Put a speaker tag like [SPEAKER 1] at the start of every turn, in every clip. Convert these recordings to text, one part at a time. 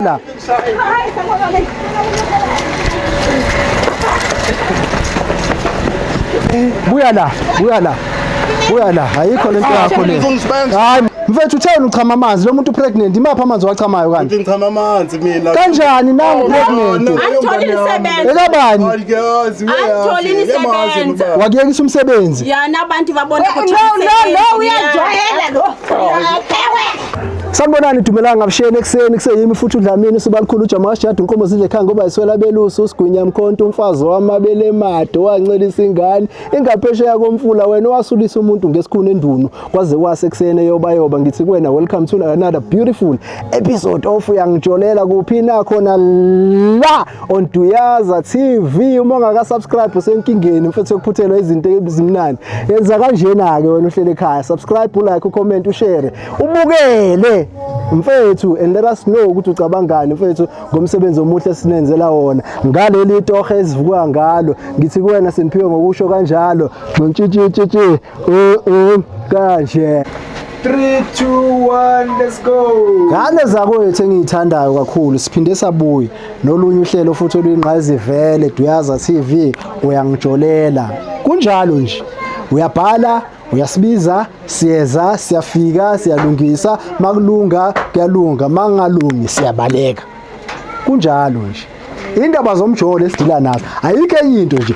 [SPEAKER 1] La. Buya la, buya la. Buya la, ayikho lento yakho le. Hayi, mfethu utheni uchama amanzi? Lo muntu pregnant, imaphi amanzi wachamayo kanti?
[SPEAKER 2] Ngichama amanzi mina.
[SPEAKER 1] Kanjani nangu pregnant?
[SPEAKER 3] Angitholile isebenza.
[SPEAKER 1] Elabani?
[SPEAKER 2] Angiyazi.
[SPEAKER 3] Angitholile isebenza.
[SPEAKER 1] Wakuyekisa umsebenzi.
[SPEAKER 3] Yana abantu babona ukuthi
[SPEAKER 4] No, no, no, uyajwayela lo.
[SPEAKER 1] Sanibonani Dumelang ngabisheni ekuseni kuseyimi futhi uDlamini uSibalikhulu uJamashadu inkomo zidle ekhaya ngoba iswela belusi uSigwinya Mkhonto umfazi wamabele made wancelisa ingane ingaphesheya komfula wena owasulisa umuntu ngesikhuni endunu kwaze kwase ekuseni eyoba yoba ngithi kuwena welcome to another beautiful episode of Uyangijolela kuphi na khona la on Duyaza TV. Uma ungaka subscribe usenkingeni mfethu yokuphuthelwa izinto ezimnandi. Yenza kanjena ke wena uhlele ekhaya, subscribe, ulike, ucomment, ushare, ubukele mfethu, and let us know ukuthi ucabangani mfethu ngomsebenzi omuhle esinenzela wona ngaleli tohe esivuka ngalo. Ngithi kuwena Simphiwe ngokusho kanjalo ntshitshitshitshi kanje.
[SPEAKER 5] 3 2 1, let's go.
[SPEAKER 1] Ngane zakwethu engiyithandayo kakhulu, siphinde sabuya nolunye uhlelo futhi oluyingqayizivele Duyaza TV Uyangijolela. Kunjalo nje, uyabhala, uyasibiza, siyeza, siyafika, siyalungisa. Makulunga kuyalunga, makungalungi siyabaleka. Kunjalo nje, indaba zomjolo esidila nazo, ayikho enye into nje.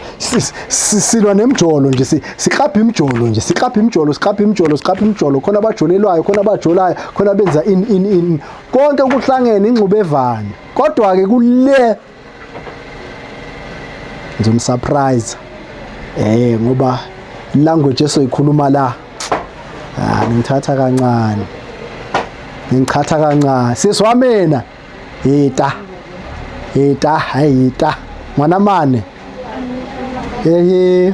[SPEAKER 1] Silwa nemjolo nje, siklabha imjolo nje, siklabha imjolo, siklabha imjolo, siklabha imjolo. Khona abajolelwayo, khona abajolayo, khona benza in in in, konke kuhlangene ingxubevane. Kodwa ke kule ngizomsurprise ngoba language esoyikhuluma la, ah, ngithatha kancane, ngichatha kancane sisi wamina. Ita ita, hayi ita ngwana mane, ehe.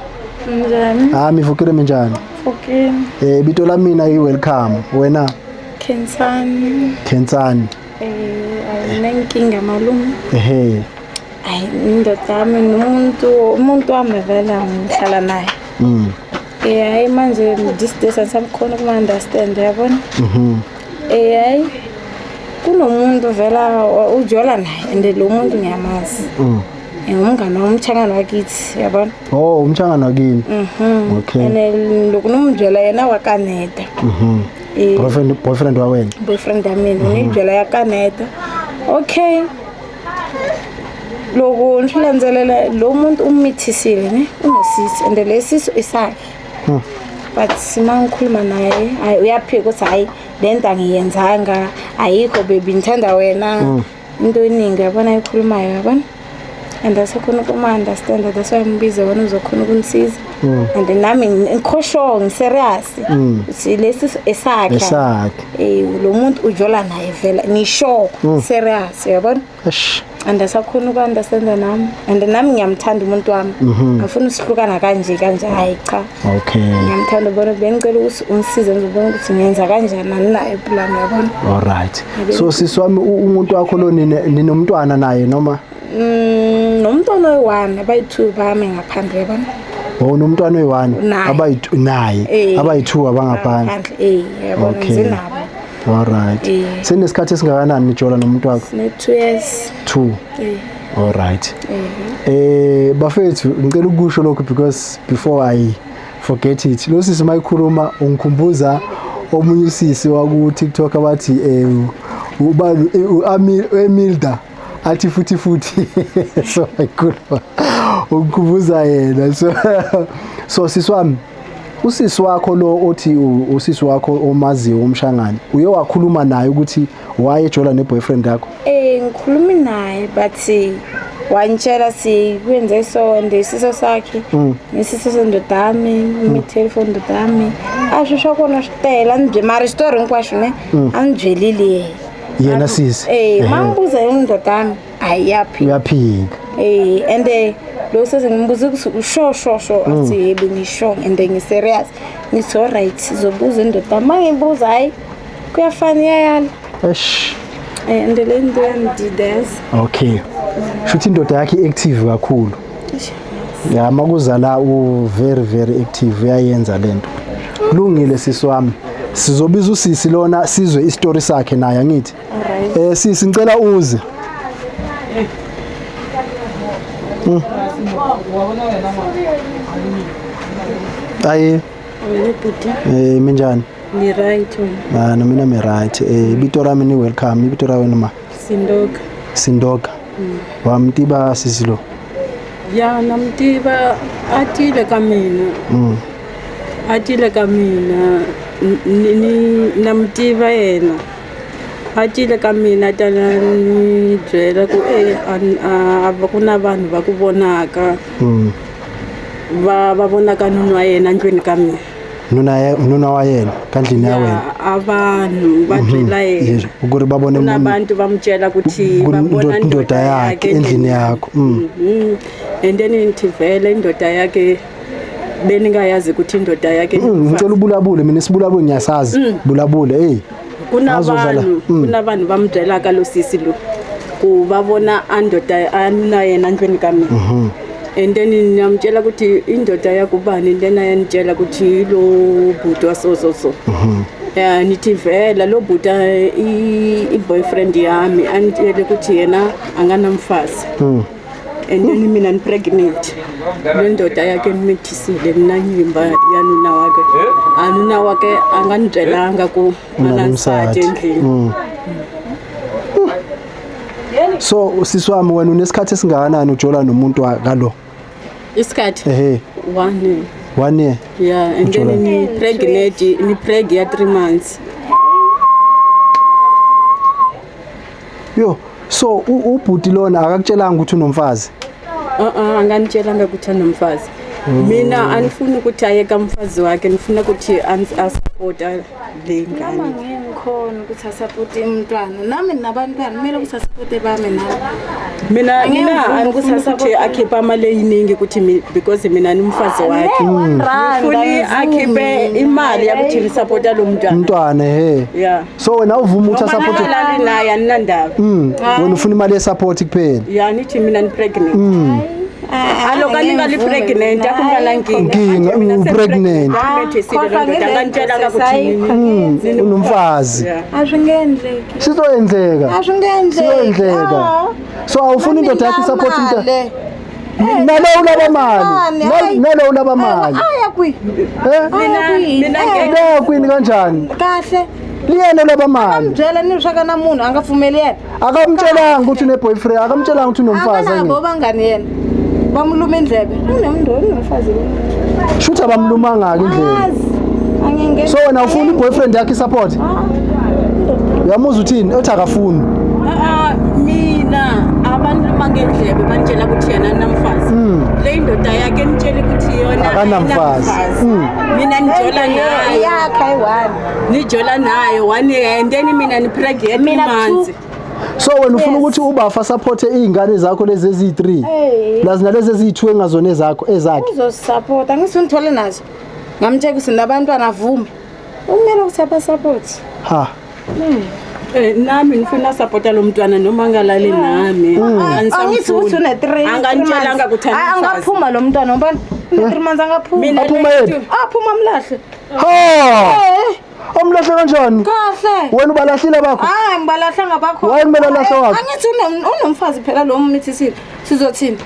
[SPEAKER 6] Njani?
[SPEAKER 1] Ah, mivukile, minjani?
[SPEAKER 6] Fokeni.
[SPEAKER 1] Bito la mina i Welcome, wena?
[SPEAKER 6] Khensani.
[SPEAKER 1] Khensani.
[SPEAKER 6] Ayinenkinga malume.
[SPEAKER 1] Ehe.
[SPEAKER 6] Ayi, indoda yami nomuntu, umuntu wami vele ngihlala naye. Hayi, manje this days angisamkhona ukuma-understand, yabona? Hayi, kunomuntu vela ujola naye and lo muntu ngiyamazi. Umngane wami, umchangane wakithi, yabona?
[SPEAKER 1] Oh, umchangano wakini. Okay.
[SPEAKER 6] And loko nombyela yena wa kaneta.
[SPEAKER 1] Boyfriend wa wena?
[SPEAKER 6] Boyfriend ya mina ni byela ya kaneta. Okay, loko ni swi landzelela, lo muntu u mithisile ne unesisi and le sisu i sakhe, but ma ngikhuluma naye, hayi, uyaphika ukuthi hayi, le nto angiyenzanga, ayikho baby, ngithanda wena, into eningi, yabona, ayikhulumayo, yabona, and asekhona ukuma-understand. That's why ngibize wena uzokhona ukunisiza and nami ngikho sure, ngiserious ukuthi lesi esakhe.
[SPEAKER 1] Esakhe.
[SPEAKER 6] Lo muntu ujola naye vela, ngisho serious, uyabona?
[SPEAKER 1] Eish.
[SPEAKER 6] And asakhona uku-understanda nami and nami ngiyamthanda umuntu wami, angifuni usihlukana kanje kanje, hayi cha. Ngiyamthanda, ubona, bengicela ukuthi ungisize ngizobona ukuthi ngiyenza kanjani, anginayo iplan, uyabona?
[SPEAKER 1] Alright, so sisi wami, umuntu wakho lo ninomntwana naye noma?
[SPEAKER 6] Nomntwana oyi-one, abayi-two bami ngaphandle, uyabona?
[SPEAKER 1] Oh, nomntwana oyi-one.
[SPEAKER 6] Naye.
[SPEAKER 1] Abayi naye?
[SPEAKER 6] Eh.
[SPEAKER 1] Abayi-two abangaphandle.
[SPEAKER 6] Ngaphandle, uyabona.
[SPEAKER 1] Okay.
[SPEAKER 6] Ngizinabo.
[SPEAKER 1] Alright. Senesikhathi esingakanani nijola nomuntu wakho?
[SPEAKER 6] Sine-2 years.
[SPEAKER 1] Two?
[SPEAKER 6] Eh.
[SPEAKER 1] Alright. Bafethu, ngicela ukusho lokhu because before I forget it, lo sisi mayikhuluma ungikhumbuza omunye usisi waku TikTok abathi ubani, Emilda, athi futhi futhi, so ayikhuluma ungikhumbuza yena. So sisi wami, usisi wakho lo othi usisi wakho omaziyo umshangane, uye wakhuluma naye ukuthi wayejola ne-boyfriend yakho?
[SPEAKER 6] Ngikhulumi naye but wantshela sikwenze so and isiso sakhe nesiso sendoda yami, imitheli ndoda yami, a swi swa kona swi tele a ni bye mara xitori hinkwaxo ne a ni byelile yena.
[SPEAKER 1] Yena sisi?
[SPEAKER 6] Ma ngibuza indoda yami, hayi, yaphika.
[SPEAKER 1] Uyaphika.
[SPEAKER 6] And lo sese ngimbuza ukuthi usho sho sho, athi yebo, ngisho and ngiserious. Ngithi alright, sizobuza indoda yami. Ma ngibuza, hayi, kuyafana, iyayala.
[SPEAKER 1] Eish.
[SPEAKER 6] And le nto yangidideza.
[SPEAKER 1] Okay, shuthi indoda yakhe i-active kakhulu ya, makuza la u very very active, uyayenza lento. Kulungile sisi wami. Sizobiza usisi lona sizwe isitori sakhe naye, angithi? Sisi, ngicela uze. Ayi. Minjani?
[SPEAKER 3] Ni right wena.
[SPEAKER 1] Ah, na mina mi right. Bito ra mina welcome, bito ra wena ma.
[SPEAKER 3] Sindoka.
[SPEAKER 1] Sindoka. Wa mtiba sisi lo?
[SPEAKER 3] Ya, namtiva, atile ka mina. Atile ka mina, ni namtiva yena. Atile ka mina tana ni byela ku a ku na vanhu va ku vonaka. Va vonaka nuna wa yena ndlwini ka mina.
[SPEAKER 1] Nuna wa yena ka ndlwini ya wena.
[SPEAKER 3] A vanhu va byela yena.
[SPEAKER 1] Ku ri va vone
[SPEAKER 3] Kuna bantu va mu byela ku thi va vona
[SPEAKER 1] ndoda yakhe endlini yakho.
[SPEAKER 3] And then ngithi vele indoda yakhe beningayazi ukuthi indoda yakhe.
[SPEAKER 1] Ngicela ubulabule mina, isibulabule ngiyasazi. Bulabule
[SPEAKER 3] Kunabantu, kunabantu bambyela ka lo sisi lo ku va vona andoda anuna yena ndlwini ka mina. And then ngiyamtshela ukuthi indoda yakubani, then ayanitshela ukuthi lo bhuti wa so so so. Ya, nithi vela lo bhuti i boyfriend yami, anitshele ukuthi yena anganamfazi. And then mina ni pregnant. Le ndoda yakhe nimithisile mina nyimba ya nuna wakhe. Anuna wakhe anganitshelanga ku anansati endlini.
[SPEAKER 1] So sisi wami, wena unesikhathi esingakanani ujola nomuntu kalo?
[SPEAKER 3] Isikhathi?
[SPEAKER 1] Ehe.
[SPEAKER 3] 1 year.
[SPEAKER 1] 1 year.
[SPEAKER 3] Yeah, and then ni pregnant, ni preg ya 3 months.
[SPEAKER 1] Yo, so ubhuti lona akakutshelanga ukuthi unomfazi?
[SPEAKER 3] Anganitshelanga ukuthi unomfazi. Mina anifuni ukuthi aye kamfazi wakhe, nifuna ukuthi asupporta le ngane.
[SPEAKER 6] Ngikhona ukuthi asupporte umntwana. Nami nabantwana kumele ukuthi asupporte bami nami.
[SPEAKER 3] Mina anifuni ukuthi akhiphe imali eyiningi ukuthi because mina nimfazi wakhe. Ngifuni akhiphe imali yokuthi ngisupporta lo mntwana.
[SPEAKER 1] Umntwana he.
[SPEAKER 3] Yeah.
[SPEAKER 1] So wena uvuma ukuthi asupporte
[SPEAKER 3] naye aninandaba.
[SPEAKER 1] Wena ufuna imali ye support kuphela.
[SPEAKER 3] Yeah, nithi mina ni pregnant. Alo kaninga li pregnant akungana nkinga.
[SPEAKER 1] Pregnant. Unomfazi.
[SPEAKER 6] Ashingendleki.
[SPEAKER 1] Sizoyenzeka.
[SPEAKER 6] Ashingendleki.
[SPEAKER 1] So awufuni indoda yakho support umntwana. Nalo ulaba mali. Nalo ulaba mali.
[SPEAKER 6] Aya kwi.
[SPEAKER 3] Mina
[SPEAKER 1] ngeke. Kwini kanjani?
[SPEAKER 6] Kahle.
[SPEAKER 1] Liyena laba mali.
[SPEAKER 6] Amjela nishaka namunhu angafumeli yena.
[SPEAKER 1] Akamtshelanga ukuthi une boyfriend, akamtshelanga ukuthi unomfazi.
[SPEAKER 6] Akanabo bangani yena. Bamluma indlebe. Unemndeni unomfazi.
[SPEAKER 1] Shutha bamlumanga ke indlebe. So wena ufuna i-boyfriend yakhe support? Uyamuzwa uthini? Uthi akafuni.
[SPEAKER 3] Mina abantu mangendlebe banitshela ukuthi yena namfazi. Le indoda yakhe nitshela ukuthi yona
[SPEAKER 1] akanamfazi.
[SPEAKER 3] Mina nijola naye.
[SPEAKER 6] Yakhe ayi-1.
[SPEAKER 3] Nijola naye 1 year and then mina ni pregnant months.
[SPEAKER 1] So wena ufuna ukuthi ubafa support izingane zakho lezi ezi3 plus nalezi ezi2 engazona ezakho ezakhe.
[SPEAKER 6] Uzosupport, angisungithole nazo. Ngamtshela ukuthi nabantwana avume. Kumele ukuthi abasupport.
[SPEAKER 1] Ha.
[SPEAKER 3] Nami ngifuna supporta lo mntwana noma ngalali nami.
[SPEAKER 6] Angithi ukuthi une 3.
[SPEAKER 3] Anganitshelanga ukuthi
[SPEAKER 6] angaphuma lo mntwana ngoba une 3 months angaphuma.
[SPEAKER 1] Aphuma yena.
[SPEAKER 6] Aphuma amlahle.
[SPEAKER 1] Ha. Amlahle kanjani?
[SPEAKER 6] Kahle.
[SPEAKER 1] Wena ubalahlile bakho?
[SPEAKER 6] Hayi, ngibalahlanga bakho.
[SPEAKER 1] Why kumele alahle wakho?
[SPEAKER 6] Angithi unomfazi phela lo umithisile. Sizothini?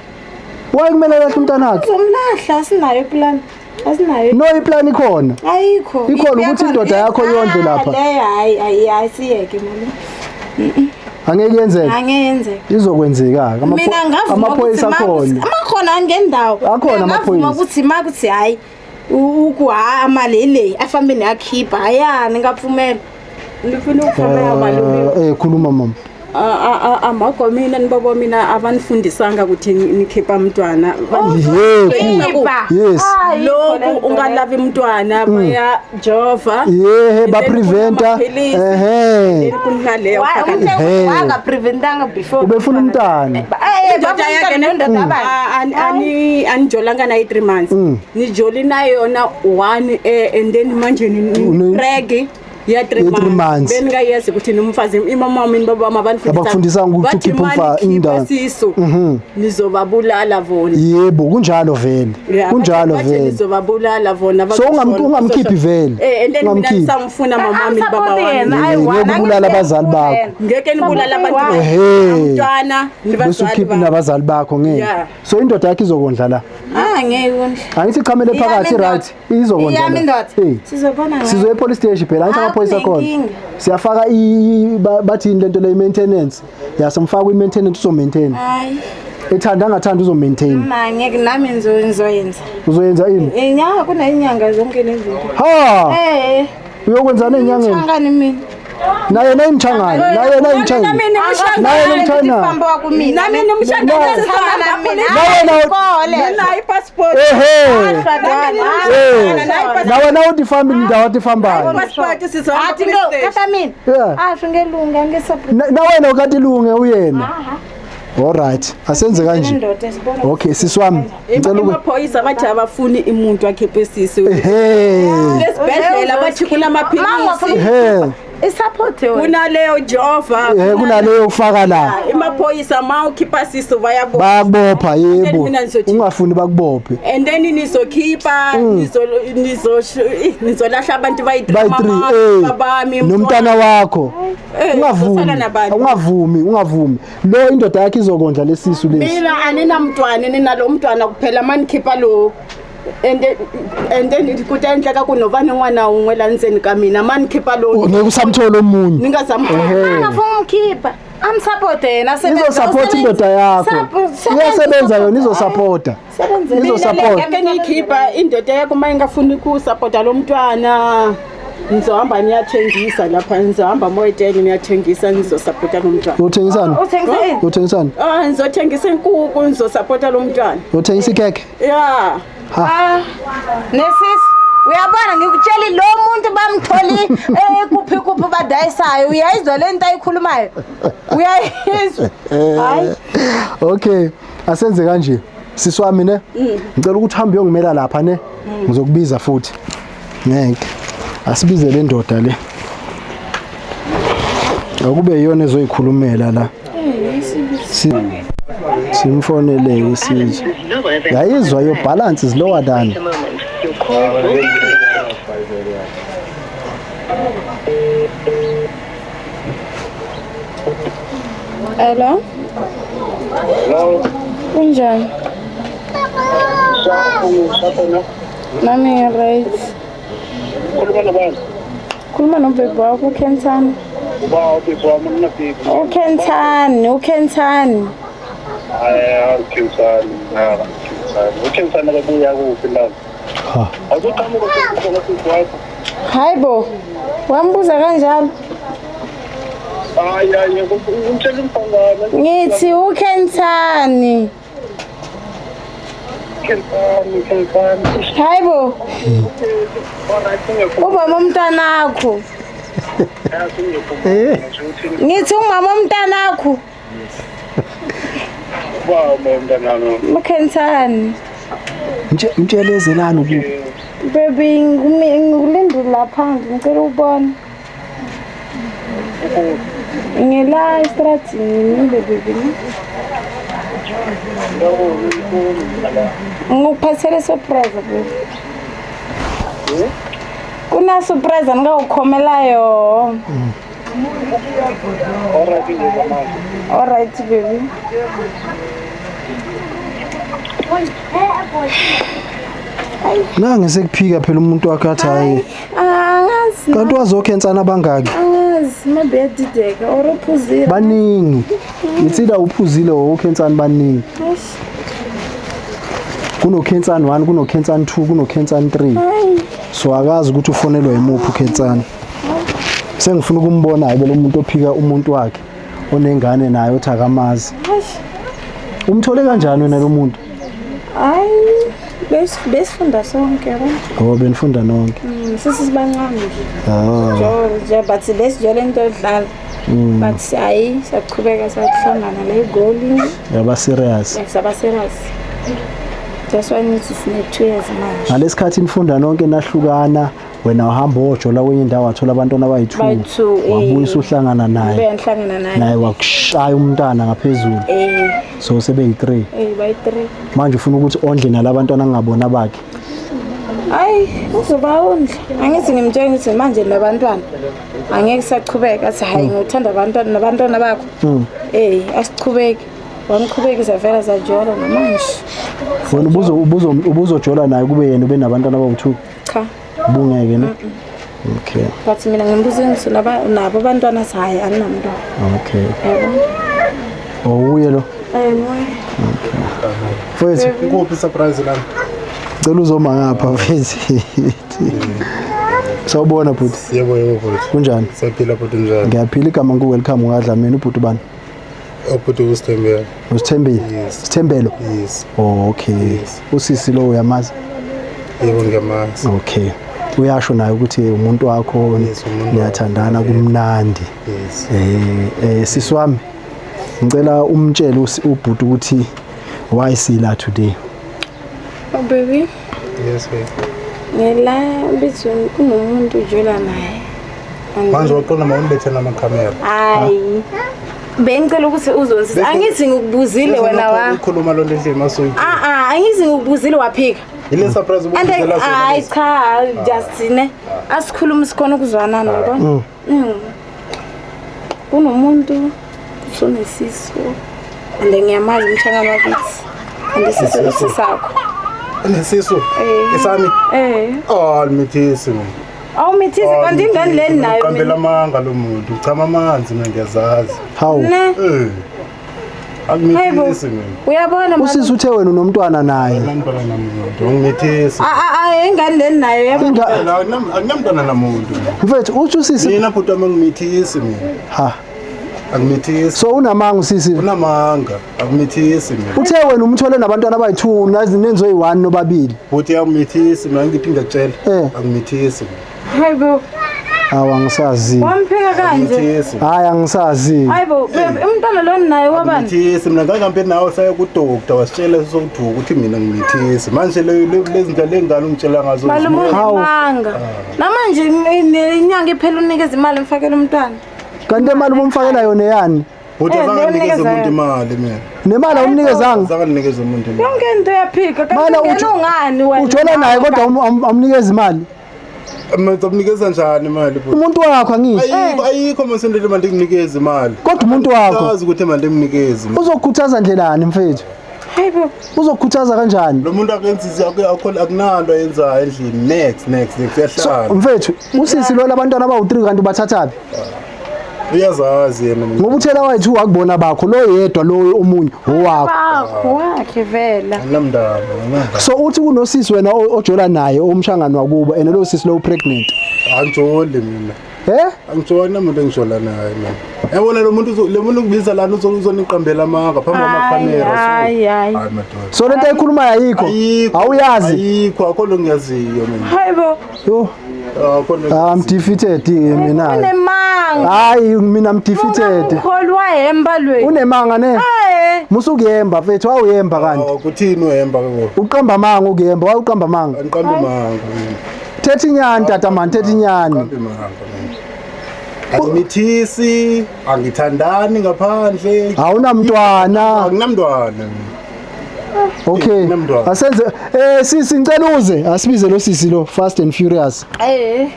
[SPEAKER 1] Why kumele alahle umntanakhe?
[SPEAKER 6] Uzomlahla, asinayo iplan. Asinayo.
[SPEAKER 1] No, iplan ikhona.
[SPEAKER 6] Ayikho.
[SPEAKER 1] Ikhona ukuthi indoda yakho yondle lapha.
[SPEAKER 6] Le hayi hayi siyeke mama.
[SPEAKER 1] Angeke yenzeke.
[SPEAKER 6] Angeke yenzeke.
[SPEAKER 1] Izokwenzeka ke. Amaphoyisa akhona.
[SPEAKER 6] Amakhona angendawo.
[SPEAKER 1] Akhona amaphoyisa.
[SPEAKER 6] Ukuthi makuthi hayi ukuha amalele afambe neyakhipha ayani ngapfumela.
[SPEAKER 3] Ngifuna ukukhuluma malume.
[SPEAKER 1] Khuluma mama.
[SPEAKER 3] Amako mina nibabo mina abanifundisanga ukuthi nikhipha umntwana.
[SPEAKER 1] Yes.
[SPEAKER 3] Lokhu ungalavi umntwana baya jova.
[SPEAKER 1] Yeh, ba preventa. Ehe.
[SPEAKER 3] Kunaleyo.
[SPEAKER 6] Wanga preventanga before.
[SPEAKER 1] Ubefuna umntwana.
[SPEAKER 3] Indoda yakhe nendoda ani anijolanga naye 3 months. Nijoli nayo na 1 and then manje ni preg. Ya 3
[SPEAKER 1] Ye three months.
[SPEAKER 3] Bengayazi ukuthi nomfazi imama wami baba wami abanifundisa.
[SPEAKER 1] Abakufundisanga ukuthi
[SPEAKER 3] Bathi
[SPEAKER 1] ukhiphe
[SPEAKER 3] manikhipha
[SPEAKER 1] indaba.
[SPEAKER 3] sisu. Nizobabulala vona.
[SPEAKER 1] Yebo, kunjalo vele.
[SPEAKER 3] Yeah,
[SPEAKER 1] Kunjalo
[SPEAKER 3] bathi
[SPEAKER 1] vele.
[SPEAKER 3] nizobabulala vona.
[SPEAKER 1] So ungamkhiphi vele.
[SPEAKER 3] Eh, and then mina
[SPEAKER 1] Ungamkhiphi.
[SPEAKER 3] ngisamfuna mama wami baba wami.
[SPEAKER 1] Ngeke ubulale abazali bakho.
[SPEAKER 3] Ngeke nibulala abantu.
[SPEAKER 1] Ehhe.
[SPEAKER 3] Umntwana
[SPEAKER 1] Bese
[SPEAKER 3] nibazali
[SPEAKER 1] ukhiphe
[SPEAKER 3] bakho.
[SPEAKER 1] nabazali bakho ngeke.
[SPEAKER 3] Yeah.
[SPEAKER 1] So indoda yakho izokondla la.
[SPEAKER 6] Ah, ngeke kondla.
[SPEAKER 1] Angithi ichamele phakathi right? Izokondla.
[SPEAKER 6] Iyami
[SPEAKER 1] la.
[SPEAKER 6] indoda.
[SPEAKER 1] Eh.
[SPEAKER 6] Sizobona ngayo.
[SPEAKER 1] Sizoya epolice station phela angithi amaphoyisa khona.
[SPEAKER 6] Akunenkinga.
[SPEAKER 1] Siyafaka bathini lento le maintenance. Ya simfaka kwi maintenance uzo maintain.
[SPEAKER 6] Hayi.
[SPEAKER 1] Ethanda angathanda uzo maintain.
[SPEAKER 6] Ma ngeke nami ngizoyenza.
[SPEAKER 1] Uzoyenza ini?
[SPEAKER 6] Inyanga kunenyanga zonke lezinto.
[SPEAKER 1] Ha!
[SPEAKER 6] Eh.
[SPEAKER 1] Uyokwenzani enyangeni?
[SPEAKER 6] Changani mina.
[SPEAKER 1] Naye naye imchangana, naye naye imchangana.
[SPEAKER 3] Nami nimshangana.
[SPEAKER 1] Naye nomchana.
[SPEAKER 6] Famba wa kumina.
[SPEAKER 3] Nami nimshangana.
[SPEAKER 1] Nawe
[SPEAKER 3] Nayo passport.
[SPEAKER 1] Ehe. Eh. Nawe nawe uthi family ndawo athi fambayo.
[SPEAKER 3] Passport sizohamba
[SPEAKER 6] Athi
[SPEAKER 3] police
[SPEAKER 6] no,
[SPEAKER 3] station.
[SPEAKER 6] kata mina.
[SPEAKER 1] Yeah.
[SPEAKER 6] Ah, shingelunga ngesupport.
[SPEAKER 1] Na wena ukathi lunge uyena. All right. Asenze kanje.
[SPEAKER 6] Indoda esibona.
[SPEAKER 1] Okay, sisi wami. Ngicela uku
[SPEAKER 3] Amaphoyisa bathi abafuni umuntu akhiphe isisu.
[SPEAKER 1] Ehe.
[SPEAKER 3] Lesibhedlela bathi kunamaphilisi.
[SPEAKER 1] Ehe.
[SPEAKER 6] Isupport yona.
[SPEAKER 3] Kunaleyo jova.
[SPEAKER 1] Eh kunaleyo kufaka la.
[SPEAKER 3] Amaphoyisa ma ukhipha sisu bayabopha.
[SPEAKER 1] Bayakubopha yebo.
[SPEAKER 3] Mina ngizothi-
[SPEAKER 1] Ungafuni bakubophe.
[SPEAKER 3] And then nizokhipha nizo nizolahla abantu bayi-3
[SPEAKER 1] By
[SPEAKER 3] mama
[SPEAKER 1] 3 eh.
[SPEAKER 3] babami
[SPEAKER 1] Nomntana wakho.
[SPEAKER 3] Eh,
[SPEAKER 1] Ungavumi.
[SPEAKER 3] uzosala nabani?
[SPEAKER 1] Ungavumi, ungavumi. Lo indoda yakhe izokondla lesisu lesi.
[SPEAKER 3] Mina aninamntwana ninalo mntwana kuphela manikhipha lo and then ku ta endleka ku no va ni n'wana wun'we la ndzeni ka mina manikhipha lo
[SPEAKER 1] Ngeke usamthola omunye.
[SPEAKER 3] ni nga zamthola
[SPEAKER 1] Ehe.
[SPEAKER 6] Angafuna umkhipha. Amsupport yena asebenze.
[SPEAKER 1] Izosupport indoda yakho. Iyasebenza yona izosupporta.
[SPEAKER 6] Sebenze.
[SPEAKER 1] Izosupport.
[SPEAKER 3] Ngeke niyikhipha indoda yakho uma ingafuni kusapota lo mntwana nizohamba niyathengisa lapha nizohamba moyitele niyathengisa nizosapota lo mntwana.
[SPEAKER 1] Uthengisani?
[SPEAKER 6] Uthengisa ini?
[SPEAKER 1] Uthengisani?
[SPEAKER 3] Ah, nizothengisa inkukhu nizosapota lo mntwana.
[SPEAKER 1] Uthengisa ikhekhe?
[SPEAKER 3] Ya.
[SPEAKER 6] Ah. Nesisi uyabona ngikutshela lo muntu bamtholi kuphi kuphi badayisayo uyayizwa le nto ayikhulumayo uyayizwa hayi.
[SPEAKER 1] Okay, asenze kanje. Sisi wami ne? Ngicela ukuthi uhambe uyongimela lapha ne? Ngizokubiza futhi. Ngeke. Asibize le ndoda le. Akube iyona ezoyikhulumela la. Simfonele isizwe. Yayizwa your balance is lower than.
[SPEAKER 6] Hello.
[SPEAKER 7] Hello.
[SPEAKER 6] Kunjani? Nami right.
[SPEAKER 7] Khuluma nabani?
[SPEAKER 6] Khuluma nobhebhi wakho uKhensani.
[SPEAKER 7] Uba ubhebhi wami unabhebhi.
[SPEAKER 6] uKhensani, uKhensani.
[SPEAKER 7] Hayi, uKhensani, uKhensani. uKhensani akabuya kuphi la?
[SPEAKER 1] Ha.
[SPEAKER 7] Awuqhamuka nobhebhi wakho.
[SPEAKER 6] Hayi bo. Wambuza kanjalo.
[SPEAKER 7] Hayi, hayi, umtshela umfangana.
[SPEAKER 6] Ngithi uKhensani.
[SPEAKER 7] Khensani, Khensani.
[SPEAKER 6] Hayi bo.
[SPEAKER 7] Alright, ungekho.
[SPEAKER 6] Ubaba umntanakho. Ngithi umama umntanakho.
[SPEAKER 7] Uba umntanami.
[SPEAKER 6] uKhensani.
[SPEAKER 1] Mtshelezelani ukuba.
[SPEAKER 6] Baby ngikulindile lapha ngicela ukubona. Ngila estradini ngile baby. Ngikuphathele surprise baby. Kuna surprise angawukhomela yo.
[SPEAKER 7] Alright, ngizwa manje.
[SPEAKER 6] Alright baby.
[SPEAKER 1] Nange sekuphika phela umuntu wakhe athi hayi.
[SPEAKER 6] Angazi.
[SPEAKER 1] Kanti wazokhensana abangaki?
[SPEAKER 6] Angazi maybe yadideka or uphuzile.
[SPEAKER 1] Baningi. It's either uphuzile or ukhensani baningi. Kunokhensani 1, kunokhensani 2, kunokhensani 3. So akazi ukuthi ufonelwa yimuphi ukhensani. Sengifuna ukumbona ke lo muntu ophika umuntu wakhe onengane naye othi akamazi. Umthole kanjani wena lo muntu?
[SPEAKER 6] Hayi besifunda sonke yabo.
[SPEAKER 1] Ngoba benifunda nonke.
[SPEAKER 6] Sisi sibancane nje.
[SPEAKER 1] Ah.
[SPEAKER 6] Nje but lesijwayele into edlala. But hayi siyaqhubeka siyahlangana le egoli.
[SPEAKER 1] Yaba serious.
[SPEAKER 6] Saba serious. Just why ngithi sine 2 years manje.
[SPEAKER 1] Ngalesikhathi nifunda nonke nahlukana Wena uhamba ojola kwenye indawo wathola abantwana abayi-2.
[SPEAKER 6] Bayi-two, eh.
[SPEAKER 1] Wabuya usuhlangana naye.
[SPEAKER 6] Buya ngihlangana naye.
[SPEAKER 1] Naye wakushaya umntana ngaphezulu.
[SPEAKER 6] Eh.
[SPEAKER 1] So sebeyi-3.
[SPEAKER 6] Eh, bayi-3.
[SPEAKER 1] Manje ufuna ukuthi ondle nalabantwana angabona bakhe.
[SPEAKER 6] Hayi, uzobawondla. Angithi ngimtshela ngithi manje nabantwana angeke sachubeka, athi hayi ngithanda abantwana nabantwana bakho. Eh, asichubeke. Wamqhubekisa vela zajola namanje.
[SPEAKER 1] Wena ubuzojola naye kube yena ube nabantwana abawu-2?
[SPEAKER 6] Cha.
[SPEAKER 1] Ubungeke ne? Okay.
[SPEAKER 6] But mina ngimbuze ngithi nabo abantwana, athi hayi anginamntwana.
[SPEAKER 1] Okay.
[SPEAKER 6] Yabo.
[SPEAKER 1] Oh, uye lo.
[SPEAKER 6] Eh, nguye.
[SPEAKER 1] Mfethu,
[SPEAKER 2] Kuphi surprise lami?
[SPEAKER 1] cela uzoma ngapha mfethu. Sawubona bhuti.
[SPEAKER 2] Yebo yebo bhuti.
[SPEAKER 1] Kunjani?
[SPEAKER 2] Siyaphila bhuti, njani?
[SPEAKER 1] Ngiyaphila. Igama ngu Welcome ngadlamini. Ubhuti bani?
[SPEAKER 2] Ubhuti uSithembele.
[SPEAKER 1] Usithembile?
[SPEAKER 2] Yes.
[SPEAKER 1] Sithembelo.
[SPEAKER 2] Yes.
[SPEAKER 1] Oh, okay.
[SPEAKER 2] Yes.
[SPEAKER 1] Usisi lo uyamazi?
[SPEAKER 2] Yebo, ngiyamazi.
[SPEAKER 1] Okay. Uyasho naye ukuthi umuntu wakho?
[SPEAKER 2] Yes, umuntu
[SPEAKER 1] niyathandana
[SPEAKER 2] wami.
[SPEAKER 1] kumnandi.
[SPEAKER 2] Yes.
[SPEAKER 1] Sisi wami, ngicela umtshele ubhuti ukuthi why sila today.
[SPEAKER 6] Oh baby,
[SPEAKER 2] Yes baby.
[SPEAKER 6] ngela bithi kunomuntu ujola naye.
[SPEAKER 2] Manje waqonda mawulethe namakhamera.
[SPEAKER 6] Hayi. Bengicela ukuthi uzonsisa. Angithi ngikubuzile wena wa.
[SPEAKER 2] Ukhuluma lo ndlela masuyi.
[SPEAKER 6] Ah ah, angithi ngikubuzile waphika.
[SPEAKER 2] Ile surprise
[SPEAKER 6] And
[SPEAKER 2] ubuzela sona.
[SPEAKER 6] hayi cha, just ne. Asikhuluma sikhona ukuzwanana, yabo. Kunomuntu usunesisu. And ngiyamazi umshangano wakithi. And isisu sisakho.
[SPEAKER 2] Nesisu.
[SPEAKER 6] Eh.
[SPEAKER 2] Isami.
[SPEAKER 6] Eh.
[SPEAKER 2] Oh, mithisi mina.
[SPEAKER 6] Awumithisi kanti ingane leni nayo
[SPEAKER 2] Qambela
[SPEAKER 6] mina.
[SPEAKER 2] amanga lo muntu. Uchama amanzi, mina ngiyazazi.
[SPEAKER 1] Hawu.
[SPEAKER 6] Ne.
[SPEAKER 2] Eh.
[SPEAKER 6] Hayibo.
[SPEAKER 2] Akumithisi mina.
[SPEAKER 6] Uyabona mama.
[SPEAKER 1] Usisi uthe wena unomntwana naye.
[SPEAKER 2] Akunamntwana namuntu. Ungimithisi.
[SPEAKER 6] Ah ah ah, ingane leni nayo yabo.
[SPEAKER 2] Akunamntwana namuntu.
[SPEAKER 1] Mfethu, uthi usisi
[SPEAKER 2] Mina bhuti wami angimithisi mina.
[SPEAKER 1] Ha.
[SPEAKER 2] Angimithisi.
[SPEAKER 1] So unamanga usisi.
[SPEAKER 2] Unamanga. Angimithisi mina.
[SPEAKER 1] Uthe wena umthole nabantwana abayi-2 nazi nenzo yi-1 nobabili.
[SPEAKER 2] Bhuti, angimithisi mina, ngithi ngiyakutshela.
[SPEAKER 1] Eh.
[SPEAKER 2] Angimithisi mina.
[SPEAKER 6] Hayibo.
[SPEAKER 1] Awu, angisazi.
[SPEAKER 6] Wamphika kanje.
[SPEAKER 2] Angimithisi.
[SPEAKER 1] Hayi, angisazi.
[SPEAKER 6] Hayibo, babe, umntwana lona naye wabani?
[SPEAKER 2] Angimithisi mina. Ngangihambe nawe saya kudokta, wasitshela sokuthuka ukuthi mina ngimithisi. Manje lezi zinto lengane ungitshela ngazo.
[SPEAKER 6] Malume
[SPEAKER 1] Hawu.
[SPEAKER 6] unemanga. Namanje inyanga iphela unikeza imali mfakele umntwana.
[SPEAKER 1] Kanti imali ubumfakela yona yani?
[SPEAKER 2] Bhuti,
[SPEAKER 6] Eh,
[SPEAKER 2] azange
[SPEAKER 6] leyo
[SPEAKER 2] nginikeze umuntu
[SPEAKER 6] unikeza
[SPEAKER 2] imali mina.
[SPEAKER 1] Nemali awumnikezanga?
[SPEAKER 2] Azange nginikeze umuntu imali.
[SPEAKER 6] Yonke into uyaphika. Kanti
[SPEAKER 1] Mana
[SPEAKER 6] ungena ungani wena?
[SPEAKER 1] ujola naye kodwa awumnikezi imali.
[SPEAKER 2] Mina ngizomnikeza njani imali bhuti?
[SPEAKER 1] Umuntu wakho angisho.
[SPEAKER 2] Ayikho, ayikho masendele manje ngikunikeze imali.
[SPEAKER 1] Kodwa umuntu wakho
[SPEAKER 2] Azi ukuthi manje ngimnikeze.
[SPEAKER 1] uzokukhuthaza ndlelani mfethu?
[SPEAKER 6] Hayibo.
[SPEAKER 1] Uzokukhuthaza kanjani?
[SPEAKER 2] Lo muntu akenzisi akho, akunanto ayenzayo endlini. Next next next
[SPEAKER 1] So
[SPEAKER 2] uyahlala.
[SPEAKER 1] mfethu, usisi lo labantwana abawu-3 kanti ubathathaphi?
[SPEAKER 2] Uyazazi yena mina.
[SPEAKER 1] Ngoba uthela wayi-2 akubona bakho, lo yedwa lo omunye owakho.
[SPEAKER 6] Bakho wakhe vela.
[SPEAKER 2] Anginamndaba, anginamndaba.
[SPEAKER 1] So uthi kunosisi wena ojola naye omshangano wakubo, and lo sisi lo pregnant.
[SPEAKER 2] Angijoli mina.
[SPEAKER 1] Eh?
[SPEAKER 2] Angijoli namuntu engijola naye mina. Yabona lo muntu lo muntu ukubiza lana uzoniqambela amanga phambi kwamakhamera.
[SPEAKER 6] Hayi hayi.
[SPEAKER 2] Hayi madoda.
[SPEAKER 1] So lento ayikhulumayo ayikho.
[SPEAKER 2] Ayikho.
[SPEAKER 1] Awuyazi.
[SPEAKER 2] Ayikho, akho lo ngiyaziyo mina.
[SPEAKER 6] Hayibo.
[SPEAKER 1] Yo,
[SPEAKER 2] Akho lo.
[SPEAKER 1] I'm defeated mina.
[SPEAKER 6] Unemanga.
[SPEAKER 1] Hayi, mina I'm defeated.
[SPEAKER 6] Ukholwa hemba lwe.
[SPEAKER 1] Unemanga ne?
[SPEAKER 6] Eh.
[SPEAKER 1] Musukuyemba mfethu, awuyemba kanti.
[SPEAKER 2] Awu, kuthini uhemba ke ngoku?
[SPEAKER 1] Uqamba amanga ukuyemba, wawuqamba amanga.
[SPEAKER 2] Angiqambi manga mina.
[SPEAKER 1] Thetha inyani tata man, thetha inyani.
[SPEAKER 2] Angiqambi manga mina. Angimithisi, angithandani ngaphandle.
[SPEAKER 1] Awunamntwana.
[SPEAKER 2] Anginamntwana mina.
[SPEAKER 1] Okay.
[SPEAKER 2] Anginamntwana.
[SPEAKER 1] Asenze sisi, ngicela uze asibize lo sisi lo fast and furious.
[SPEAKER 6] Eh.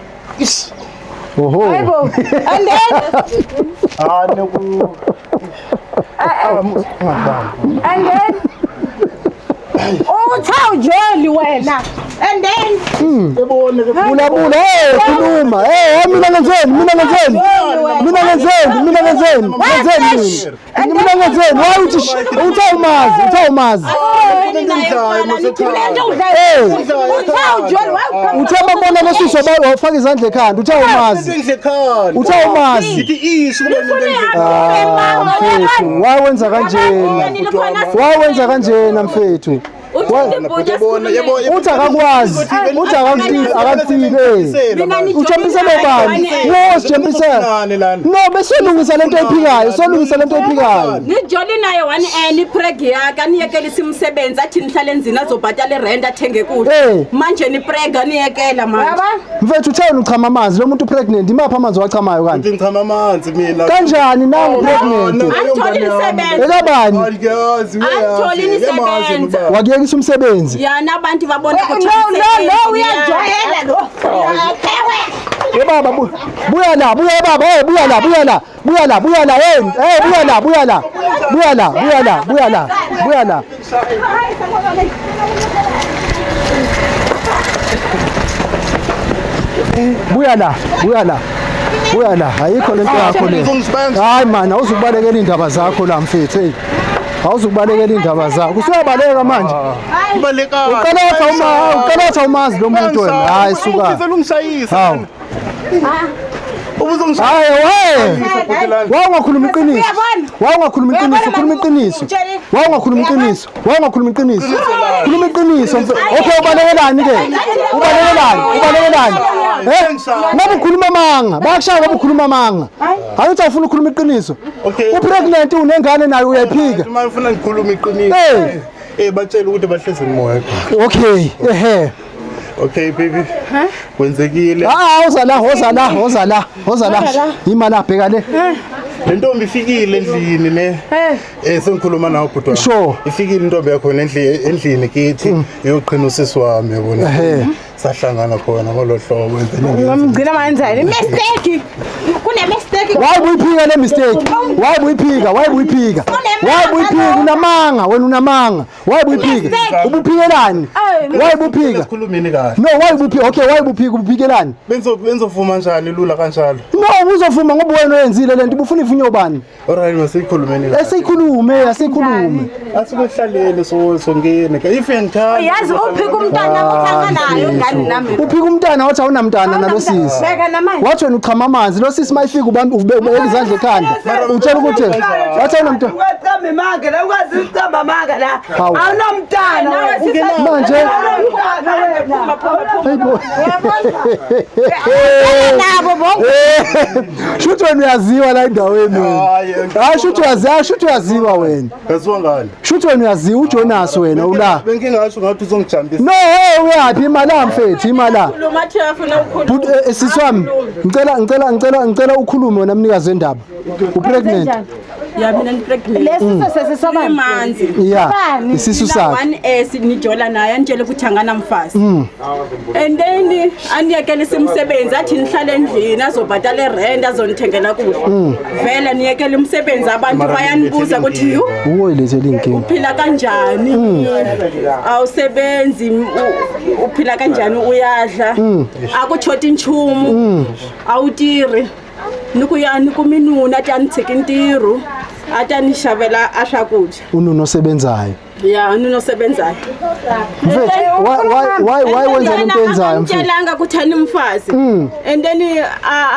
[SPEAKER 1] Oho.
[SPEAKER 6] Hayibo. And then
[SPEAKER 2] Ah, noku.
[SPEAKER 6] and then utha ujoli wena. And then
[SPEAKER 2] Yebone ke.
[SPEAKER 1] Bula bula, eh khuluma. Eh mina ngenzeni? Mina ngenzeni? Mina ngenzeni? Mina ngenzeni? Ngenzeni mina? Mina ngenzeni? Why uthi uthe umazi, uthe umazi. Eh
[SPEAKER 4] Uthe ujoli wawuqhamuka.
[SPEAKER 1] Uthe babona lesiswa wafaka izandla ekhanda, uthe umazi.
[SPEAKER 2] Into ekhanda.
[SPEAKER 1] Uthe umazi.
[SPEAKER 2] Ngithi isho kube into endle.
[SPEAKER 1] Ah, mfethu, why wenza kanjena? Why wenza kanjena mfethu? Uthi akakwazi, uthi akakutile. Ujampisele bani? Wo sijampisela. No, besolungisa lento oyiphikayo, solungisa lento oyiphikayo.
[SPEAKER 3] Nijoli naye one and preg yakhe aniyekelisa umsebenzi athi nihlale endlini azobhatala irent athenge kudla. Manje niprega niyekela manje.
[SPEAKER 1] Mfethu utheni uchama amanzi lo muntu pregnant imaphi amanzi owachamayo kanti?
[SPEAKER 2] Ngichama amanzi mina.
[SPEAKER 1] Kanjani nangu pregnant?
[SPEAKER 3] Angitholi umsebenzi.
[SPEAKER 1] Ekabani?
[SPEAKER 2] Angiyazi
[SPEAKER 3] Angitholi umsebenzi.
[SPEAKER 1] Wakuyekisa umsebenzi.
[SPEAKER 3] Ya nabantu babona ukuthi
[SPEAKER 4] No, no, no, uyajwayela lo.
[SPEAKER 1] Ye baba buya la, buya baba, hey buya la, buya la, buya la, buya la, hey, hey buya la, buya la. Buya la, buya la, buya la, buya la. Buya la, buya la. Buya la, ayikho lento yakho le. Hayi man, awuzukubalekela indaba zakho la mfethu, hey. Awuzukubalekela indaba zakho. Usuyabaleka manje.
[SPEAKER 2] Baleka.
[SPEAKER 1] Uqala uma, uqala umazi lo muntu wena. Hayi suka.
[SPEAKER 2] Ufisela ungishayisa.
[SPEAKER 1] Hawu.
[SPEAKER 2] Ubuzongishayisa.
[SPEAKER 1] Hayi we. Wawungakhuluma iqiniso. Wawungakhuluma iqiniso, khuluma iqiniso. Wawungakhuluma iqiniso. Wawungakhuluma iqiniso. Khuluma iqiniso. Okay, ubalekelani ke? Ubalekelani? Ubalekelani? Eh? Ngoba ukhuluma amanga. Bayakushaya ngoba ukhuluma amanga. Hayi uthi awufuna ukukhuluma iqiniso.
[SPEAKER 2] Okay.
[SPEAKER 1] Upregnant unengane nayo uyayiphika.
[SPEAKER 2] Uma ufuna ngikhuluma iqiniso.
[SPEAKER 1] Eh.
[SPEAKER 2] Eh batshela ukuthi bahlezi moya.
[SPEAKER 1] Okay, ehe.
[SPEAKER 2] Okay baby. Kwenzekile.
[SPEAKER 1] Ah, oza la, oza la, oza la, oza la. Ima la bheka le.
[SPEAKER 2] Le ntombi ifikile endlini ne. Eh sengikhuluma nawe bhuti wami.
[SPEAKER 1] Sure.
[SPEAKER 2] Ifikile intombi yakho endlini kithi iyoqhina usisi wami yabona.
[SPEAKER 1] Ehhe.
[SPEAKER 2] Sahlangana khona ngolo hlobo empeleni.
[SPEAKER 4] Ngomgcina manjani? Mistake. Kune mistake.
[SPEAKER 1] Why buyiphika le mistake? Why buyiphika? Why buyiphika? Why buyiphika? Unamanga, wena unamanga. Why buyiphika? Ubuphikelani? Why buphika?
[SPEAKER 2] Sikhulumeni kahle.
[SPEAKER 1] No, why buphika? Okay, why buphika? Ubuphikelani?
[SPEAKER 2] Benzovuma njani lula kanjalo?
[SPEAKER 1] No, uzovuma ngoba wena oyenzile lento. Ubufuna ivunywe ubani?
[SPEAKER 2] Alright, masikhulumeni kahle.
[SPEAKER 1] Esikhulume, asikhulume.
[SPEAKER 2] Asikuhlalele so songene. If ngithanda.
[SPEAKER 4] Yazi uphika umntana uthanga nayo ngani nami.
[SPEAKER 1] Uphika umntana wathi awunamntana nalosisi.
[SPEAKER 4] Beka namanje.
[SPEAKER 1] Wathi wena uchama amanzi, lo sisi mayifika ubambe ubeka izandla ekhanda. Utshela ukuthi wathi awunamntana.
[SPEAKER 8] Ungaqambi manga la, ukwazi ukuqamba manga la.
[SPEAKER 1] Hawu.
[SPEAKER 8] Awunamntana wena.
[SPEAKER 1] Manje
[SPEAKER 8] Awunamntana wena.
[SPEAKER 1] hayibo.
[SPEAKER 4] Nabo bonke.
[SPEAKER 1] Shuthi wena uyaziwa la endaweni wena.
[SPEAKER 2] Hayi.
[SPEAKER 1] Hayi shuthi uyaziwa, shuthi uyaziwa wena.
[SPEAKER 2] Yaziwa ngani?
[SPEAKER 1] Shuthi wena uyaziwa uJonas wena ula.
[SPEAKER 2] Bengingasho ngathi uzongijambisa.
[SPEAKER 1] No, hey uyaphi imali mfethu, imali.
[SPEAKER 3] Khuluma athi uyafuna ukukhuluma.
[SPEAKER 1] But sisi wami, ngicela ukhulume wena mnikazi wendaba. Upregnant.
[SPEAKER 3] Ya mina ni pregnant.
[SPEAKER 6] Lesiso sesisobani?
[SPEAKER 3] Manzi.
[SPEAKER 1] Yeah.
[SPEAKER 6] Bani?
[SPEAKER 1] Isisu
[SPEAKER 3] Mina
[SPEAKER 1] sakhe.
[SPEAKER 3] one S nijola naye anitshele ukuthi anganamfazi. And then aniyekelisa umsebenzi athi nihlale endlini azobhatala irent azonithengela kudla. Vele niyekele umsebenzi abantu bayanibuza ukuthi yu
[SPEAKER 1] Uwo ilethele inkinga.
[SPEAKER 3] uphila kanjani? Awusebenzi uphila kanjani uyadla? Akuchoti nchumu. Awutiri. Nikuya nikuminuna athi anithiki ntirho athi anishavela a swakudya.
[SPEAKER 1] Ununo osebenzayo.
[SPEAKER 3] Ya nuna osebenzayo.
[SPEAKER 1] Mfethu, why wenza lento yenzayo mfethu?
[SPEAKER 3] Angitshelanga ukuthi animfazi. And then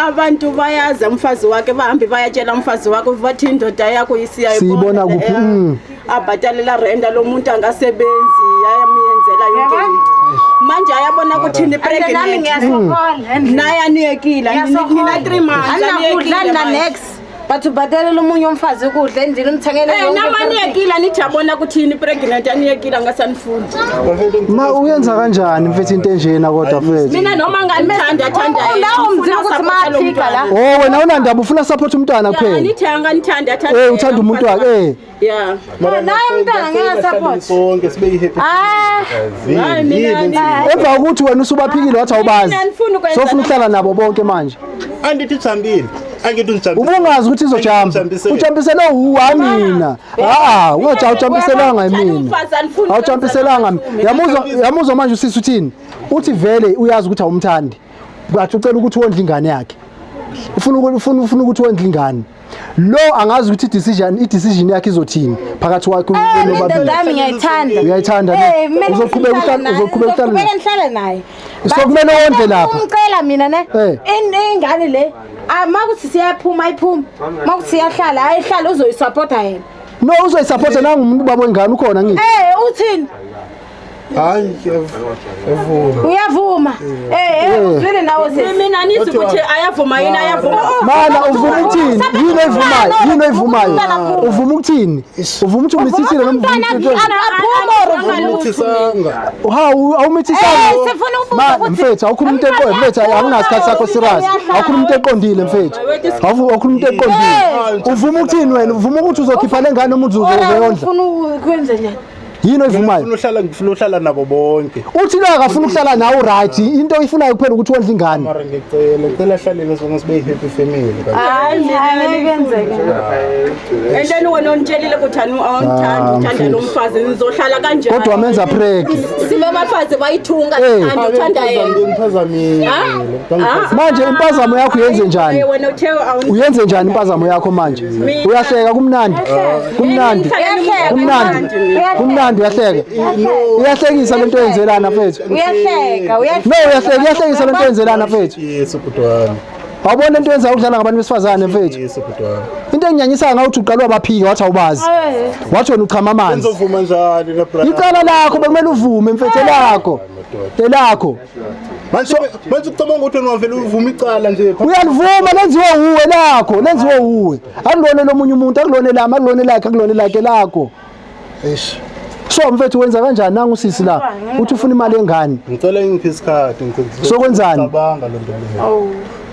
[SPEAKER 3] abantu bayazi umfazi wakhe bahambe bayatshela umfazi wakhe bathi indoda yakho isiya
[SPEAKER 1] Siyibona kuphi?
[SPEAKER 3] Abhatalela rent lo muntu angasebenzi ayamyenzela yonke into. Manje ayabona ukuthi ni
[SPEAKER 6] And nami
[SPEAKER 3] pregnant.
[SPEAKER 6] ngiyasokola.
[SPEAKER 3] Naye aniyekile nina 3 months
[SPEAKER 6] Anginakudla
[SPEAKER 3] aniyekile.
[SPEAKER 6] na
[SPEAKER 3] manje.
[SPEAKER 6] next. But ubhadalela omunye umfazi ukudla endlini umthengele
[SPEAKER 3] Eh
[SPEAKER 6] yonke
[SPEAKER 3] nama
[SPEAKER 6] everything.
[SPEAKER 3] aniyekile anithi yabona ukuthi ni pregnant aniyekile angasanifuni.
[SPEAKER 1] Ma uyenza kanjani mfethu into enjena kodwa mfethu?
[SPEAKER 3] Mina noma nganithanda athanda yena.
[SPEAKER 6] Lawo mzimba ukuthi maphika la.
[SPEAKER 1] Oh wena unandaba ufuna support umntwana kuphela.
[SPEAKER 3] Anithi anganithanda athanda.
[SPEAKER 1] Eh uthanda umuntu wakhe eh.
[SPEAKER 3] Yeah.
[SPEAKER 6] Naye umntwana ngeke support.
[SPEAKER 2] Sonke sibe happy.
[SPEAKER 6] Ah,
[SPEAKER 3] Hayi, mina
[SPEAKER 1] Emva kokuthi wena usubaphikile wathi awubazi.
[SPEAKER 3] Mina ngifuna ukwenza
[SPEAKER 1] Sofuna ukuhlala nabo bonke manje.
[SPEAKER 2] Andithi jambile. Angithi ngijambile.
[SPEAKER 1] Ubungazi ukuthi izojamba. Ujambiselwe uwa mina. Ah, ungathi awujambiselanga yimina. Awujambiselanga. Yamuzwa yamuzwa manje usisi uthini? Uthi vele uyazi ukuthi awumthandi. Bathi ucela ukuthi wondle ingane yakhe. Ufuna ukuthi wondle ingane. Lo angazi ukuthi i decision yakhe izothini phakathi kwakhe
[SPEAKER 6] indoda
[SPEAKER 1] nobabili.
[SPEAKER 6] yami ngiyayithanda.
[SPEAKER 1] Uyayithanda ne?
[SPEAKER 6] Eh, kumele
[SPEAKER 1] Uzoqhubeka
[SPEAKER 6] ngihlale
[SPEAKER 1] uhlale
[SPEAKER 6] naye.
[SPEAKER 1] uzoqhubeka uhlale
[SPEAKER 6] Ngizoqhubeka
[SPEAKER 1] naye.
[SPEAKER 6] ngihlale naye.
[SPEAKER 1] So
[SPEAKER 6] But
[SPEAKER 1] kumele wondle lapha.
[SPEAKER 6] Umcela mina ne.
[SPEAKER 1] Eh.
[SPEAKER 6] Ingane le makuthi siyaphuma ayiphuma. Makuthi siyahlala ayihlala uzoyisupporta yena.
[SPEAKER 1] No uzoyisupport nangu umuntu babo wengane ukhona ngithi.
[SPEAKER 6] Eh uthini?
[SPEAKER 2] Hayi, ngiyavuma.
[SPEAKER 6] Uyavuma? Eh, uzwile nawe sisi.
[SPEAKER 3] Mina nizwi ukuthi ayavuma yini ayavuma.
[SPEAKER 1] Mana uvuma ukuthini? Yini oyivumayo? Yini oyivumayo? Uvuma ukuthini? Uvuma ukuthi umithisile noma uvuma ukuthi
[SPEAKER 6] Aphuma or uvuma?
[SPEAKER 2] Uthisanga.
[SPEAKER 1] Hawu, awumithisanga.
[SPEAKER 6] Eh, sifuna ukubuza
[SPEAKER 1] Ma,
[SPEAKER 6] ukuthi-
[SPEAKER 1] mfethu, awukhuluma into eqondile, mfethu, awunasikhathi sakho serious. Awukhuluma into eqondile, mfethu. Awukhuluma into eqondile. Uvuma ukuthini wena? Uvuma ukuthi uzokhipha le ngane noma uzoyondla?
[SPEAKER 6] Ufuna ukwenza njani?
[SPEAKER 1] Yini oyivumayo?
[SPEAKER 2] Ngifuna uhlala ngifuna uhlala nabo bonke.
[SPEAKER 1] Uthi lo akafuna ukuhlala nawe right. Into oyifunayo kuphela ukuthi wondle ingane.
[SPEAKER 2] Mara ngicela hlalele sonke sibe happy family.
[SPEAKER 6] Hayi, angeke kwenzeke.
[SPEAKER 3] And then wena unitshelile ukuthi awumthandi uthanda lo mfazi nizohlala kanjani?
[SPEAKER 1] Kodwa wamenza preg.
[SPEAKER 3] Sibe abafazi bayithunga
[SPEAKER 1] Eh.
[SPEAKER 3] thanda uthanda yena.
[SPEAKER 2] Ngiphazamile.
[SPEAKER 1] Manje impazamo yakho uyenze njani?
[SPEAKER 3] Eh, Wena uthe awun
[SPEAKER 1] Uyenze njani impazamo yakho manje? Uyahleka kumnandi. Kumnandi. Kumnandi. Kumnandi uyahleka. Iyahlekisa lento oyenzelana mfethu.
[SPEAKER 6] Uyahleka, uyahleka.
[SPEAKER 1] No uyahleka, iyahlekisa lento oyenzelana mfethu.
[SPEAKER 2] Yesu bhuti wami.
[SPEAKER 1] Awubona into oyenzayo ukudlala ngabantu besifazane mfethu.
[SPEAKER 2] Yesu bhuti wami.
[SPEAKER 1] Into enginyanyisayo ngawuthi uqala wabaphika wathi awubazi. Wathi wena uchama amanzi.
[SPEAKER 2] Ngizovuma njani na brother?
[SPEAKER 1] Icala lakho bekumele uvume mfethu elakho. Elakho.
[SPEAKER 2] Manje manje ucabanga ukuthi wena wavele uvuma icala nje.
[SPEAKER 1] Uyalivuma lenziwe uwe lakho, lenziwe uwe. Akulona lomunye umuntu, akulona lami, akulona lakhe, akulona lakhe lakho.
[SPEAKER 2] Eish.
[SPEAKER 1] So mfethu wenza kanjani nangu usisi la? Uthi ufuna imali engane.
[SPEAKER 2] Ngicela ngiphe isikhathi ngicela.
[SPEAKER 1] Sokwenzani?
[SPEAKER 2] Cabanga lo nto leyo.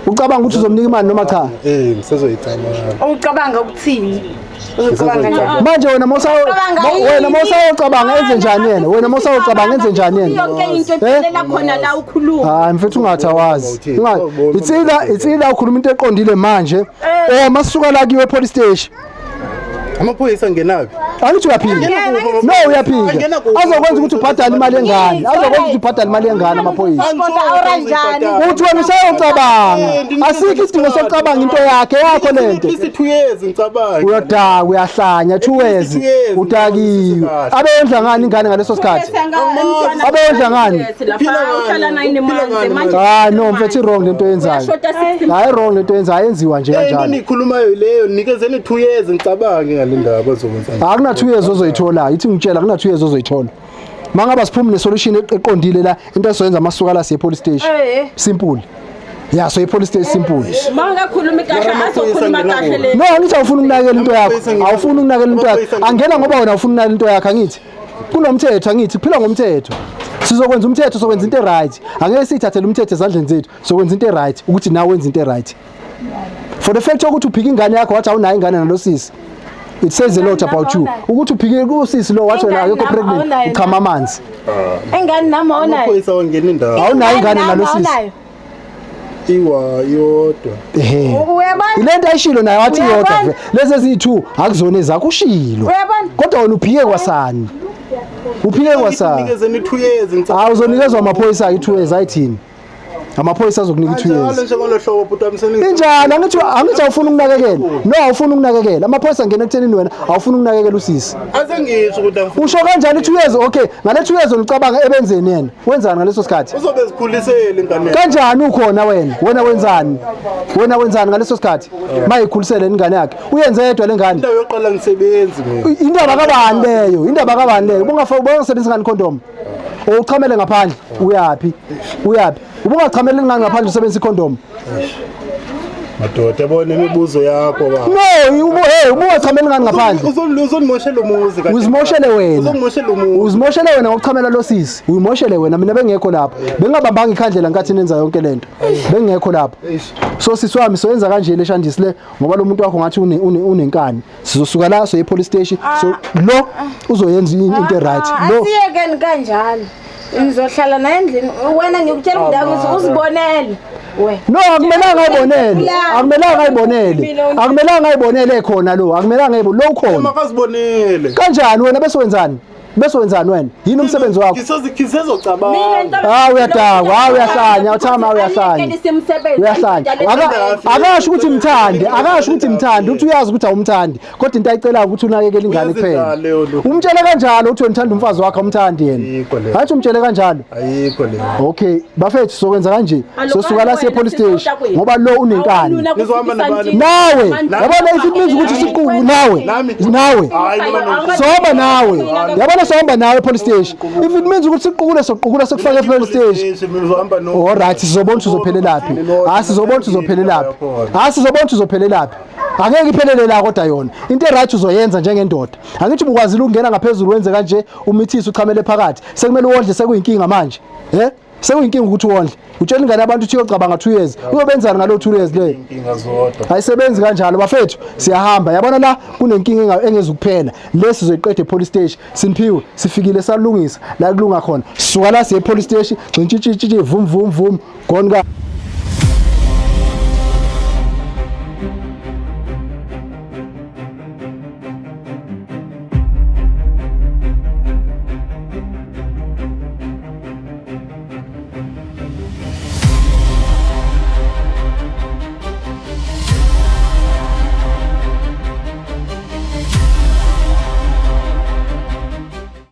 [SPEAKER 1] Ucabanga ukuthi uzomnika imali noma cha?
[SPEAKER 2] Eh, ngisezoyicabanga.
[SPEAKER 6] Ucabanga ukuthini? Ucabanga njani?
[SPEAKER 1] Manje wena mawusa
[SPEAKER 6] Ucabanga yini?
[SPEAKER 1] wena mawusawucabanga enze njani yena? Wena mawusawucabanga enze njani yena?
[SPEAKER 3] Yonke into ephelela khona la ukhuluma.
[SPEAKER 1] Hayi mfethu ungathi awazi. It's either ukhuluma into eqondile manje or masuka la kuyiwe police station.
[SPEAKER 2] Amaphoyisa angenaphi?
[SPEAKER 1] Angithi uyaphika. No uyaphika.
[SPEAKER 2] Angena kuphi?
[SPEAKER 1] Azokwenza ukuthi ubhadale imali engane. Azokwenza ukuthi ubhadale imali engane amaphoyisa.
[SPEAKER 6] Kodwa njani?
[SPEAKER 1] Uthi wena usayocabanga. Asikho isidingo sokucabanga into yakhe yakho
[SPEAKER 2] At
[SPEAKER 1] lento.
[SPEAKER 2] least 2 years ngicabanga.
[SPEAKER 1] Uyadaka uyahlanya 2 years udakiwe. Abeyondla ngani ingane ngaleso sikhathi? Abeyondla ngani?
[SPEAKER 3] Uhlala 9 months manje.
[SPEAKER 1] Hayi no mfethu wrong lento oyenzayo.
[SPEAKER 3] Uyashota 6
[SPEAKER 1] Hayi wrong lento oyenzayo ayenziwa nje
[SPEAKER 2] Into
[SPEAKER 1] kanjalo.
[SPEAKER 2] nikhulumayo leyo nikezeni 2 years ngicabange ngale ndaba azokwenza.
[SPEAKER 1] Akuna 2 years ozoyithola. Ithi ngitshela akuna 2 years ozoyithola. Mangaba siphume nesolution eqondile la into esoyenza amasuka la siye police station.
[SPEAKER 6] Eh.
[SPEAKER 1] Simple. Yeah, so i-police station simple.
[SPEAKER 3] Mangakhulumi kahle azokhuluma kahle le.
[SPEAKER 1] No, angithi awufuni ukunakekela into yakho. Awufuni ukunakekela into yakho. Angena ngoba wena awufuni ukunakekela into yakho angithi. Kunomthetho angithi, kuphila ngomthetho. Sizokwenza umthetho, sokwenza into right. Angeke siyithathele umthetho ezandleni zethu. Sokwenza into right ukuthi nawe wenze into right. For the fact ukuthi uphika ingane yakho wathi awunayo ingane nalosisi. It says a lot about you. Ukuthi uphike usisi lo wathi wena akekho pregnant, uchama amanzi.
[SPEAKER 6] Engane nami awunayo.
[SPEAKER 2] Amaphoyisa wangena indawo.
[SPEAKER 1] Awunayo ingane
[SPEAKER 6] Nami
[SPEAKER 1] nalosisi.
[SPEAKER 6] awunayo.
[SPEAKER 2] Iwa yodwa.
[SPEAKER 1] Ehhe.
[SPEAKER 6] Uyabona?
[SPEAKER 1] Ilento ayishilo naye wathi iyodwa
[SPEAKER 6] Uyabona?
[SPEAKER 1] vele. Lezi eziyi-2 akuzona ezakho ushilo.
[SPEAKER 6] Uyabona?
[SPEAKER 1] Kodwa wena uphike kwasani. Uphike kwasani.
[SPEAKER 2] Nikezeni 2 years ngicabanga.
[SPEAKER 1] Hawu uzonikezwa amaphoyisa ke 2 years ayithini? Amaphoyisa azokunika i-2
[SPEAKER 2] Njalo
[SPEAKER 1] years.
[SPEAKER 2] nje ngolo hlobo bhuti wami seningi.
[SPEAKER 1] Injalo angithi awufuni ukunakekela. No awufuni ukunakekela. Amaphoyisa angena ekuthenini wena awufuni ukunakekela usisi.
[SPEAKER 2] Asengisho ukuthi angifuni.
[SPEAKER 1] Usho kanjani 2 years? Okay, ngale 2 years unicabanga ebenzeni yena. Wenzani ngaleso sikhathi?
[SPEAKER 2] Uzobe zikhulisele ingane. yakhe.
[SPEAKER 1] Kanjani ukhona wena? Wena wenzani? Wena wenzani ngaleso sikhathi? Mayikhulisele ingane yakhe. Uyenze yedwa lengane.
[SPEAKER 2] Indawo yokuqala ngisebenzi mina.
[SPEAKER 1] Indaba kabani leyo? Indaba kabani leyo? Ubungafaka ubungasebenzisi ngani condom? Uchamele ngaphandle. Uyapi? Uyapi? Ubungachameli ngani ngaphandle usebenzisa icondom?
[SPEAKER 2] Madoda yabona imibuzo yakho ba.
[SPEAKER 1] No, ubu hey, ubungachameli ngani ngaphandle?
[SPEAKER 2] Uzonimoshela umuzi kahle.
[SPEAKER 1] Uzimoshele wena.
[SPEAKER 2] Uzongimoshela umuzi.
[SPEAKER 1] Uzimoshele wena ngokuchamela lo sisi. Uyimoshele wena mina bengekho lapho. Bengingabambanga ikhandlela nkathi nenza yonke lento. Bengekho lapho. So sisi wami soyenza kanje le shandisi le ngoba lo muntu wakho ngathi une une unenkani. Sizosuka la soye police station. So lo uzoyenza into right. Lo
[SPEAKER 6] Asiyekeni kanjalo. Ngizohlala naye endlini. Wena ngikutshela umndaka ukuthi uzibonele. We.
[SPEAKER 1] No, akumelanga ayibonele. Akumelanga ayibonele. Akumelanga ayibonele khona lo. Akumelanga ayibonele lo ukhona.
[SPEAKER 2] Makazibonele.
[SPEAKER 1] Kanjani wena bese wenzani? Bese wenzani wena? Yini umsebenzi wakho?
[SPEAKER 2] Ngisezocabanga.
[SPEAKER 1] Hawu uyadakwa, hawu uyahlanya, uthama uyahlanya. Uyahlanya. Akasho ukuthi mthande, akasho ukuthi mthande, uthi uyazi ukuthi awumthandi. Kodwa into ayicelayo ukuthi unakekele ingane kuphela.
[SPEAKER 2] Uyazi leyo nto.
[SPEAKER 1] Umtshele kanjalo uthi wena uthanda umfazi wakho awumthandi yena.
[SPEAKER 2] Ayikho leyo.
[SPEAKER 1] Hathi umtshele kanjalo.
[SPEAKER 2] Ayikho leyo.
[SPEAKER 1] Okay, bafethu sokwenza kanje. Sosuka la siye police station ngoba lo unenkani.
[SPEAKER 2] Nizohamba nabani?
[SPEAKER 1] Nawe, yabona if it means ukuthi siqubu nawe.
[SPEAKER 2] Nami.
[SPEAKER 1] Nawe.
[SPEAKER 2] Hayi noma
[SPEAKER 1] Soba nawe. Yabona sohamba nawe e-police station. If it means ukuthi siqukule, soqukula, sikufake e-police station.
[SPEAKER 2] Mina uzohamba no.
[SPEAKER 1] Alright, sizobona ukuthi uzophelelaphi. Hayi, sizobona ukuthi uzophelelaphi. Hayi, sizobona ukuthi uzophelelaphi. Angeke iphelele la kodwa yona. Into e-right uzoyenza njengendoda. Angithi ubukwazile ukungena ngaphezulu wenze kanje, umithise, uchamele phakathi. Sekumele wondle, sekuyinkinga manje. Eh? Sekuyinkinga ukuthi wondle. Utshela ingane abantu ukuthi uyocabanga 2 years. Uyobenzani ngalo 2 years leyo?
[SPEAKER 2] Inkinga zodwa.
[SPEAKER 1] Ayisebenzi kanjalo bafethu, siyahamba. Yabona la kunenkinga engezukuphela. Lesi sizoyiqeda e-police station. Simphiwe, sifikile salungisa la kulunga khona. Suka la siye e-police station, gxintshintshintshi, vum vum vum, gone ka.